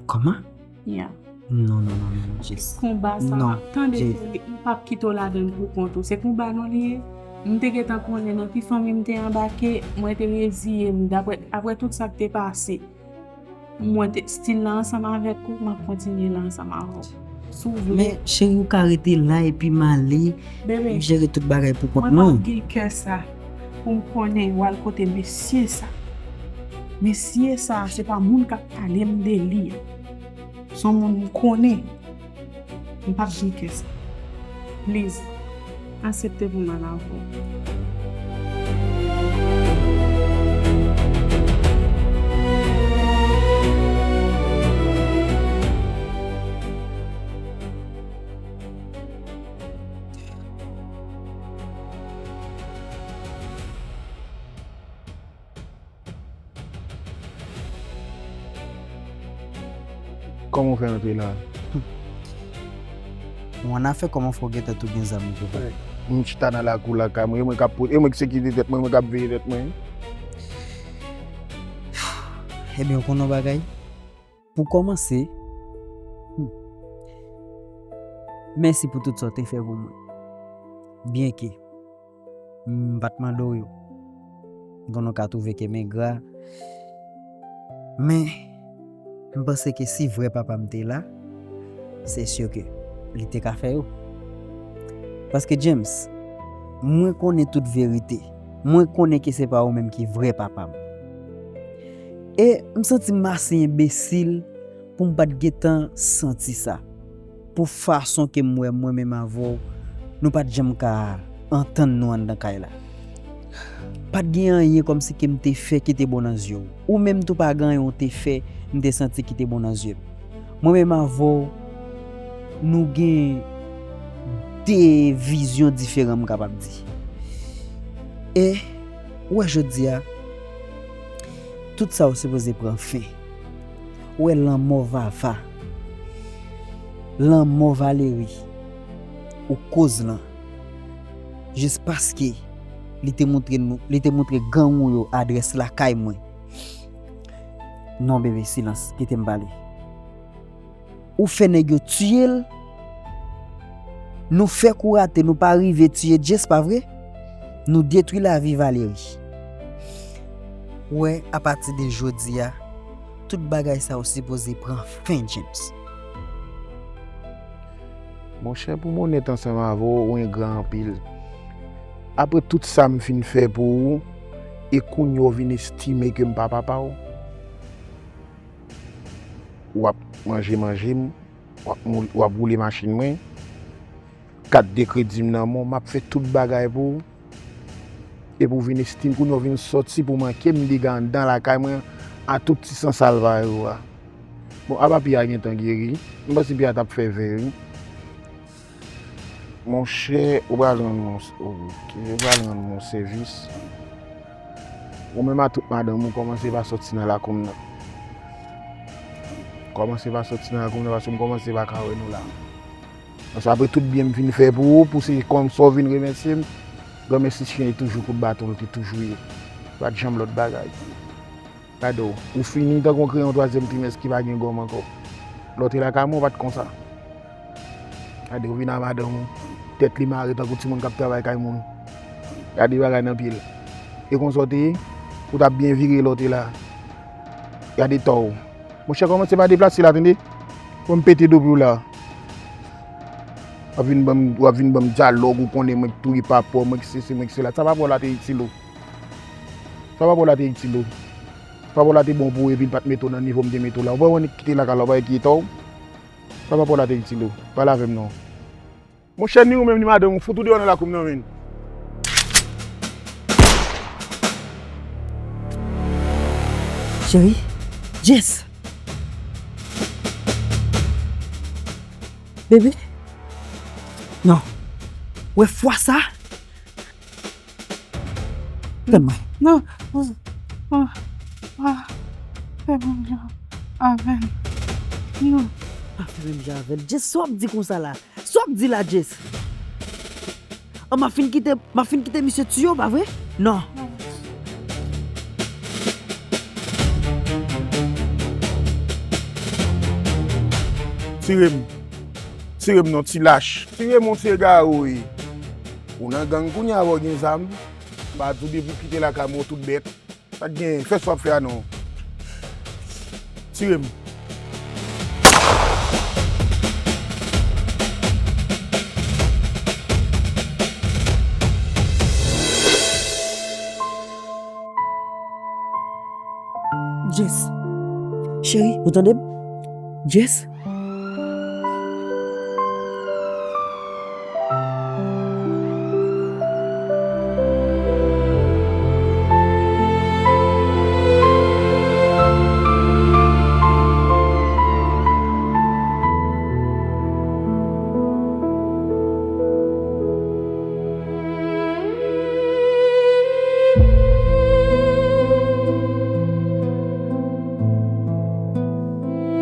Kòman? Ya. Non, non, non, non, Jess. Konba sa, non, tande, Jess. Li p ap kite w ladan l pou kont ou. Se konba nou li ye. M te gentan konnen nan ki fanmi m te anbake, mwen te reziye m. Daprè, apre tout sa k te pase, mwen te still la ansanm avèk ou, m ap kontinye la ansanm avè w. Si w vle. Men, cheri, ou ka rete la epi m ale, m jere tout bagay pou kont mwen. Bebe, mwen p ap gen kè sa pou m konnen w al kote mesye sa. Mesye sa, se pa moun k ap pale m de li a. Se yon moun m konnen. M p ap gen kè sa. Please, aksepte pou m al avè w. Kòman w fè antre la? Ou annafè, kòman fè w gentan tou gen zam tou? M chita nan lakou lakay mwen, e mwen k ap, e mwen k sekirite tèt mwen, e mwen k ap veye tèt mwen. Ebyen, ou konn yon bagay? Pou kòmanse, hmm, mèsi pou tout sa w te fè pou mwen. Byenke m pa t mande w yo. M konnen w ka twouve ke m engra. Men, m panse ke si vrè papa m te la, se si ke li te ka fè yo. Paske, James, mwen konnen tout verite. Mwen konnen ke se pa ou menm ki vrè papa m. E m santi m ase enbesil pou m pa t gentan santi sa. Pou fason ke m wè mwen menm avè w, nou pa t janm ka antann nou anndan kay la. Pa t gen anyen kòmsi ke m te fè ki te bon nan zye w. Ou menm tou pa gen anyen w te fè m te santi ki te bon nan zye m. Mwen menm avè w, nou gen de vizyon diferan, m kapab di. E, ou wè jodi a, tout sa yo sipoze pran fen. Ou wè lanmò Vava, lanmò Valery, ou koz lan. Jis paske li te montre nou, li te montre gang ou yo adrès lakay mwen. Non, bebe, silans, kite m pale. Ou fè nèg yo tiye l. Nou fèk ou rate, nou pa rive tiye Jess, pa vre? Nou detwi lavi Valerie. Ou wè, apati de jodi a, tout bagay sa yo sipoze pran fen, James. Monchè, pou m onèt ansanm avè w, ou engra anpil. Apre tout sa m fin fè pou ou, e kounye a w vin estime ke m pa papa w? W ap manje manje m, w ap mou- w ap woule machin mwen, kat de kredi m nan men w, m ap fè tout bagay pou ou. Epi w vin estime kounye a w vin sòti pou manke m dega anndan lakay mwen a tout ti san salva yo a. Bon, apa pye a gentan geri. M panse pye a t ap fè ven wi. Monchè, ou pral rann mwen, ok, ou pral rann mwen sèvis. Ou menm a tout madanm ou, kòmanse pa sòti nan lakou m nan. Kòmanse pa sòti nan lakou m nan, paske m kòmanse pa ka wè nou la. Paske apre tout byen m vin fè pou ou, pou se konsa w vin remèsye m, granmèsi chen e toujou kout baton l te toujou ye. Pa t janm lòt bagay. Gade w, ou fini tankou yon kreyon twazyèm trimès ki pa gen gòm ankò. Lè w te lakay mwen, w pa t konsa. Gade w vin a madanm ou, tèt li mare tankou timoun k ap travay kay moun. Gade bagay nan pye l. E konsa w te ye, ou t ap byen vire lè w te la. Gade tò w. Monchè, kòmanse pa deplase la, tande. Fò m pete do pou w la. W ap vin ban m, w ap vin ban m dyalòg, ou konnen mwen k touye papa w, mwen k sesi, mwen k sela. Sa papa w la te itil ou. Sa papa w la te itil ou. Papa w la te bon pou ou epi l pa t mete w nan nivo m te mete w la. Ou pa wè nèg ki te lakay la, ou pa wè ki eta w. Sa papa w la te itil ou. Pale avè m non. Monchè, ni ou menm ni madanm ou fout ou deyò nan lakou m nan, menn. Cheri, Jess. Bebe. Non. Wè fwa sa? Tann mwen. Non. Ah, ah, fè menm jan avè m. Non. Pa fè menm jan avè l. Jess, sa w ap di konsa la? Sa w ap di la, Jess? An, m ap fin kite, m ap fin kite misye tiye w, pa vre? Non. Tire m. Tire m non, ti lach. Tire m, ou ti egare w ye. Ou nan gang kounye a, w gen zam. M pa di w depi w kite lakay mwen, w tout bèt. Sa k genyen? Fè sa w ap fè a non. Tire m. Jess. Cheri, ou tande m? Jess?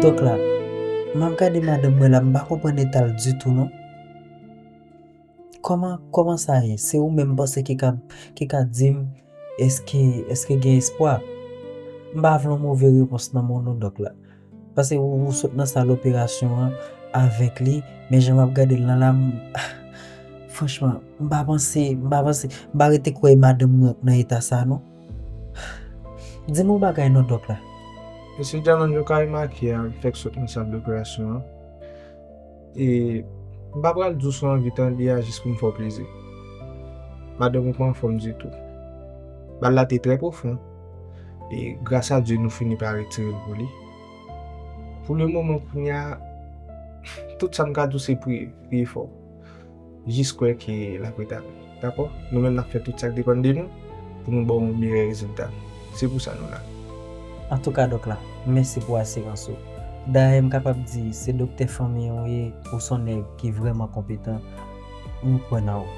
Dòk la, m ap gade madanm mwen la, m pa konprann eta l ditou non. Kòman, kòman sa ye? Se ou menm m panse ki ka, ki ka di m èske, èske gen espwa? M pa vle yon move repons nan men w non, dòk la. Paske ou, ou sot nan sal operasyon an avèk li, men jan m ap gade l lan la, m, franchman, m pa panse, m pa panse, m pa rete kwè madanm mwen ap nan eta sa non. Di m yon bagay non, dòk la. Mesye Djaman, jan w ka remake a, m fèk sot nan sal doperasyon an. E m pa pral di w sa w anvi tande a jis pou m fè w plezi. Madanm ou pa anfòm ditou. Bal la te trè pwofon. E gras a Dye, nou fini pa retire l pou li. Pou le moman, kounye a, tout sa m ka di w se priye, priye fò. Jis kwè ke l ap retabli. Dakò? Nou menm n ap fè tout sa k depann de nou pou nou ba w yon meyè rezilta. Se pou sa nou la. Antouka, dòk la, mèsi pou asirans ou. Dayè, m kapab di, se doktè fanmi an w ye, ou s on nèg ki vrèman konpetan. M kwè nan ou.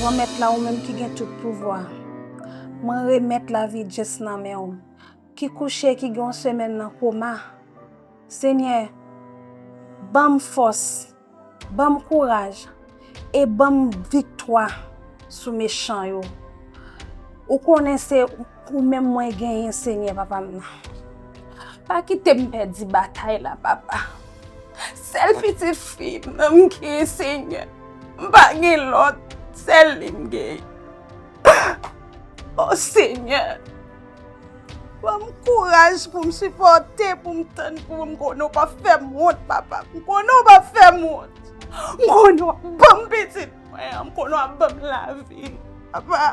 Bon, La ou menm ki gen tout pouvwa. Mwen remèt lavi Jess nan men w, ki kouche, ki gen yon semèn nan koma. Senyè, ban m fòs, ban m kouraj, e ban m viktwa sou mechan yo. Ou konnen se ou menm mwen genyen, Senyè, papa m nan. Pa kite m pèdi batay la, papa. Sèl pitit fi m nan m gen, Senyè. M pa gen lòt, sèl li m gen. O Senyè, ban m kouraj pou m sipòte, pou m tann, pou m konnen w p ap fè m wont, papa. M konnen w p ap fè m wont. M konnen w ap ban m pitit mwen an, m konnen w ap ban m lavi, papa.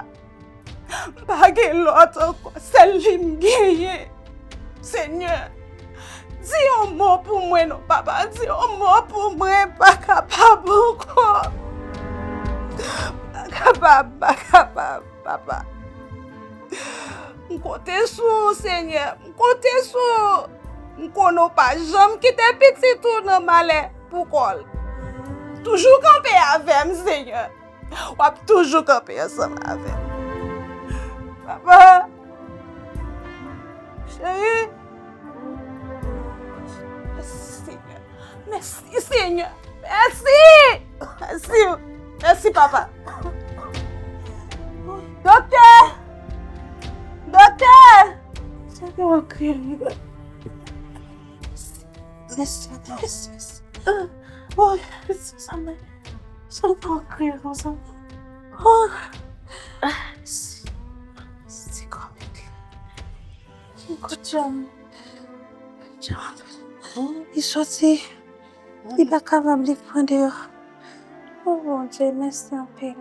M pa gen lòt ankò, sèl li m genyen. Senyè, di yon mo pou mwen non, papa, di yon mo pou mwen, m pa kapab ankò. M pa kapab, m pa kapab, papa. M konte sou ou, Senyè, m konte sou ou. M konnen w pa janm kite pitit ou nan malè pou kò l. Toujou kanpe avè m, Senyè. W ap toujou kanpe ansanm avè m. Papa, cheri, mèsi, Senyè. Mèsi, Senyè. Mèsi. Mèsi. Mèsi, papa. Doktè! Doktè! Sa gen w ap kriye? Mèsi, mèsi, mèsi. Oh, mèsi, sa mè. Sa m fè w kriye konsa? Oh, mèsi. Mèsi, kòmèt. Kote djòb? Djòb. Li soti. Li pa kapab, li pran deyò. Oh, Bondye, mèsi anpil.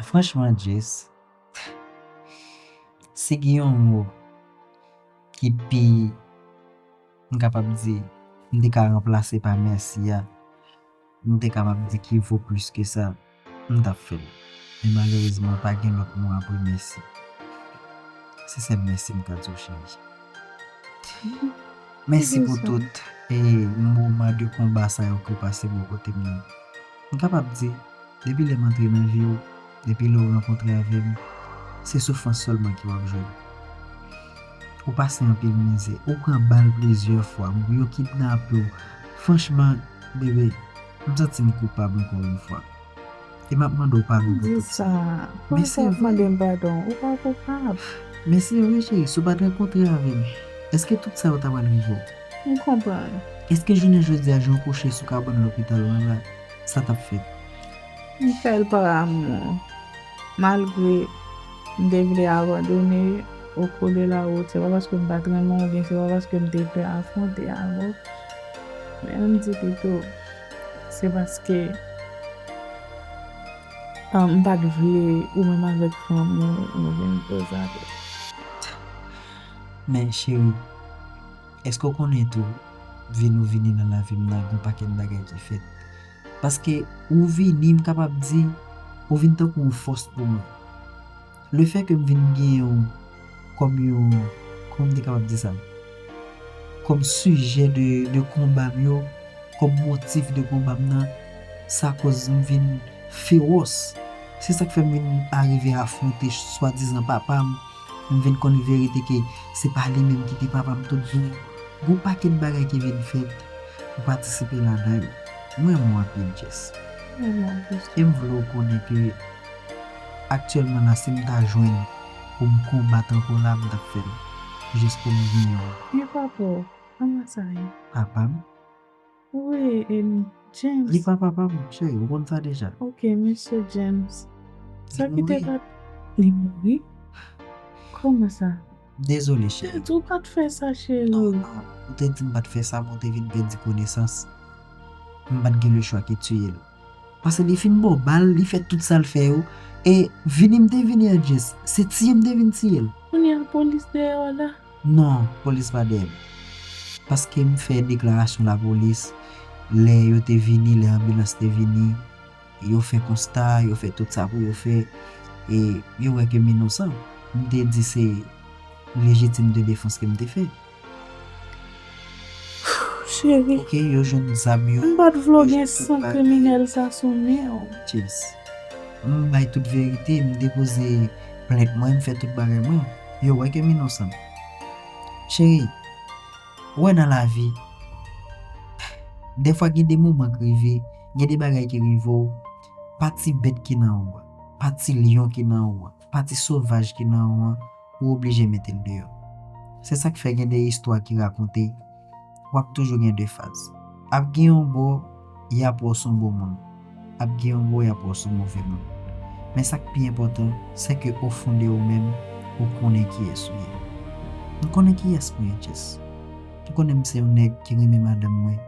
Franchman, Jess, si gen yon mo ki pi, m kapab di, m te ka ranplase pa mèsi a, m te kapab di ki vo plis ke sa, m t ap fè l. Men malerezman, pa gen lòt mo apre mèsi. Se sèl mèsi m ka di w, cheri. Mèsi pou tout, e, moman de konba sa yo ke w pase bò kote m nan. M kapab di, depi lè m antre nan vi w, depi lè w rankontre avè m, se soufrans sèlman ke w ap jwenn. Ou pase anpil mizè, ou pran bal plizyè fwa, yo kidnape w. Franchman, bebe, m santi m koupab ankò yon fwa. E m ap mande w padon pou tout sa. Di sa. Kòman w ap mande m padon? Ou pa koupab. Men se vre, cheri, si w pa t rankontre avè m, èske tout sa yo ta pral rive w? M konprann. Èske jounen jodi a, jan w kouche sou kabann lopital lan la, sa t ap fèt? M fè l pa amou. Malgre m te vle abandone o kou de la wout, se pa paske m pa t renmen w, oubyen se pa paske m te pè afwonte avè w. Men ann di pito, se paske, ah, m pa t vle ou menm avèk fanmi w, nou vin koze avè. Men, cheri, èske w konnen tou, vi nou vini nan lavi m nan, gon pakèt bagay ki fèt. Paske ou vini, m kapab di, ou vin tankou yon fòs pou mwen. Lefètke m vin genyen w kòm yon, kòman m te kapab di sa? Kòm sijè de, de konba m yo, kòm motif de konba m nan, sa koz m vin fewòs. Se sa k fè m vin arive afwonte swadizan papa m. M vin konn verite ke se pa li menm ki te papa m tout vi m. Gon pakèt bagay ki vin fèt, ou patisipe ladan yo. Mwen renmen w anpil, Jess. Mwen renmen w plis. E m vle w konnen ke aktyèlman la, si m ta jwenn pou m konbat ankò la, m t ap fè l. Jis pou m genyen w. Men papa w, kòman sa ye? Papa m? Wi, em, James. Li pa papa m, cheri, ou konn sa deja. Ok, mesye James. Sa ki te pa. Li mouri? Kòman sa? Dezole, cheri. Ou pa t fè sa, cheri. Non, non. Ou te di m pa t fè sa, men ou te vin pèdi konesans. M pa t gen lechwa ke tiye l. Paske li fin ba w bal, li fè tout sa l fè yo. E vini m te vini an, Jess, se tiye m te vin tiye l. Kounye a polis dèyè w la? Non, polis pa dèyè m. Paske m fè deklarasyon lapolis, lè yo te vini, lè anbilans te vini, yo fè konsta, yo fè tout sa pou yo fè, e yo wè ke m inosan. M te di se lejitim de defans ke m te fè. Cheri, Ok, yo jwenn zam yo. M pa t vle w Yo gen jwenn tout san bagay. Kriminèl sa sou men w. Chips. M bay tout verite, m depoze plent mwen, m fè tout bagay mwen. Yo wè ke m inosan. Cheri, ou wè nan lavi, dèfwa gen de moman k rive, gen de bagay ki rive w, pa ti bèt ki nan ou a, pa ti lyon ki nan ou a, pa ti sovaj ki nan ou an, ou oblije mete l deyò. Se sa k fè gen de istwa ki rakonte, w ap toujou gen de faz. Ap gen yon bò, y ap wè w s on bon moun. Ap gen yon bò, y ap wè w s on move moun. Men sa k pi enpòtan, se ke ofon de ou menm, ou konnen kiyès ou ye. M konnen kiyès mwen ye, Jess. M konnen m se yon nèg ki renmen madanm mwen,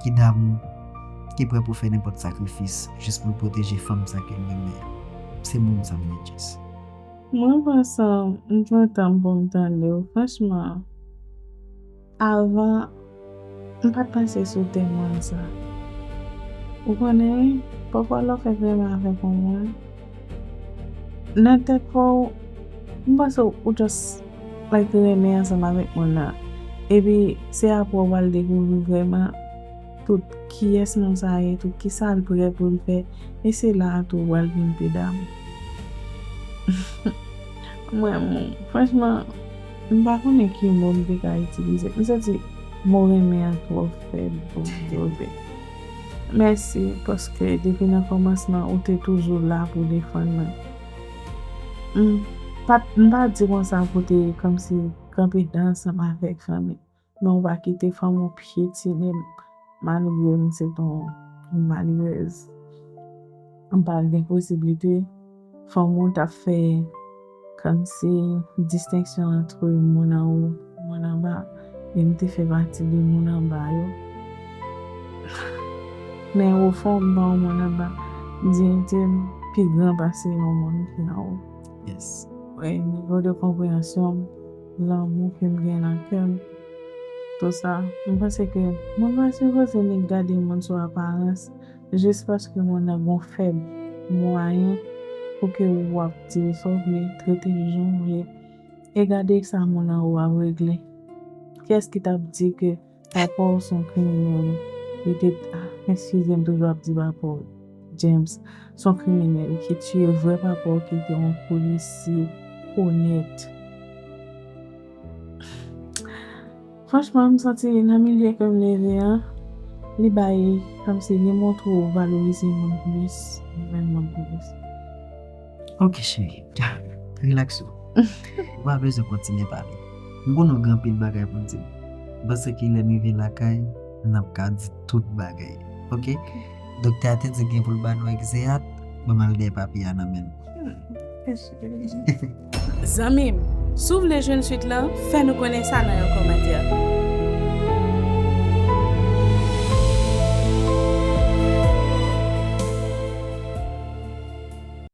ki damou, ki prè pou fè nenpòt sakrifis jis pou l pwoteje fanm sa ke l renmen an. Se moun sa m ye, Jess. Mwen panse m pran tan m pou m tande w. Franchman, avan, m pa t panse sou tèm sa. Ou konnen, pafwa lè w fèk renmen avèk yon moun, nan tèt pa w, m panse ou just like renmen ansanm avèk moun nan. Epi, se apre w pral dekouvri vrèman tout kiyès moun sa ye, tout kisa l prè pou l fè. E se la a tou w pral vin pi damou. Mwen, mwen, franchman, m pa konnen ki mo m te ka itilize. M santi mo renmen an twò fèb pou m di w vre. Mèsi, paske depi nan kòmansman, ou te toujou la pou defann mwen. M pa, m pa di konsa pou te kòmsi kanpe dan ansanm avèk fanmi. Men ou pa kite fanmi w pyetine m, malgre m se t on malerèz. M pa t gen posiblite. Fanmi w t ap fè kòmsi distenksyon ant moun anwo, moun anba, e m te fè pati de moun anba yo. Men ofon, m pa yon moun anba. Diyite m pi gran pase yon moun ki anwo. Yes. Wi, nivo de konpreyansyon m, lanmou ke m gen nan kè m, tout sa. M panse ke moun pa sipoze nik gade moun sou aparans, jis paske moun nan gon fèb mwayen pou ke w ap di l sa w vle, trete l jan w vle, e gade sa moun anwo ap regle. Kiyès ki t ap di ke papa w s on kriminèl? Li te, ah, eskize m, toujou ap di papa w, James, s on kriminèl ki tiye vrè papa w ki te yon polisye onèt. Franchman, m santi nan milye ke m leve an, li bay, kòmsi li montre w valorize moun plis, renmen moun plis. Ok, cheri. Relax ou. Ou pa bezwen kontinye pale. M konnen w gen anpil bagay pou w di m. M panse ke lè m rive lakay, n ap ka di tout bagay. Ok? Doktè a te di gen pou l ba nou egzeyat, ban m al dèyè papye a nan men l. Zanmi m, si w vle jwenn swit lan, fè nou konnen sa nan yon kòmantè.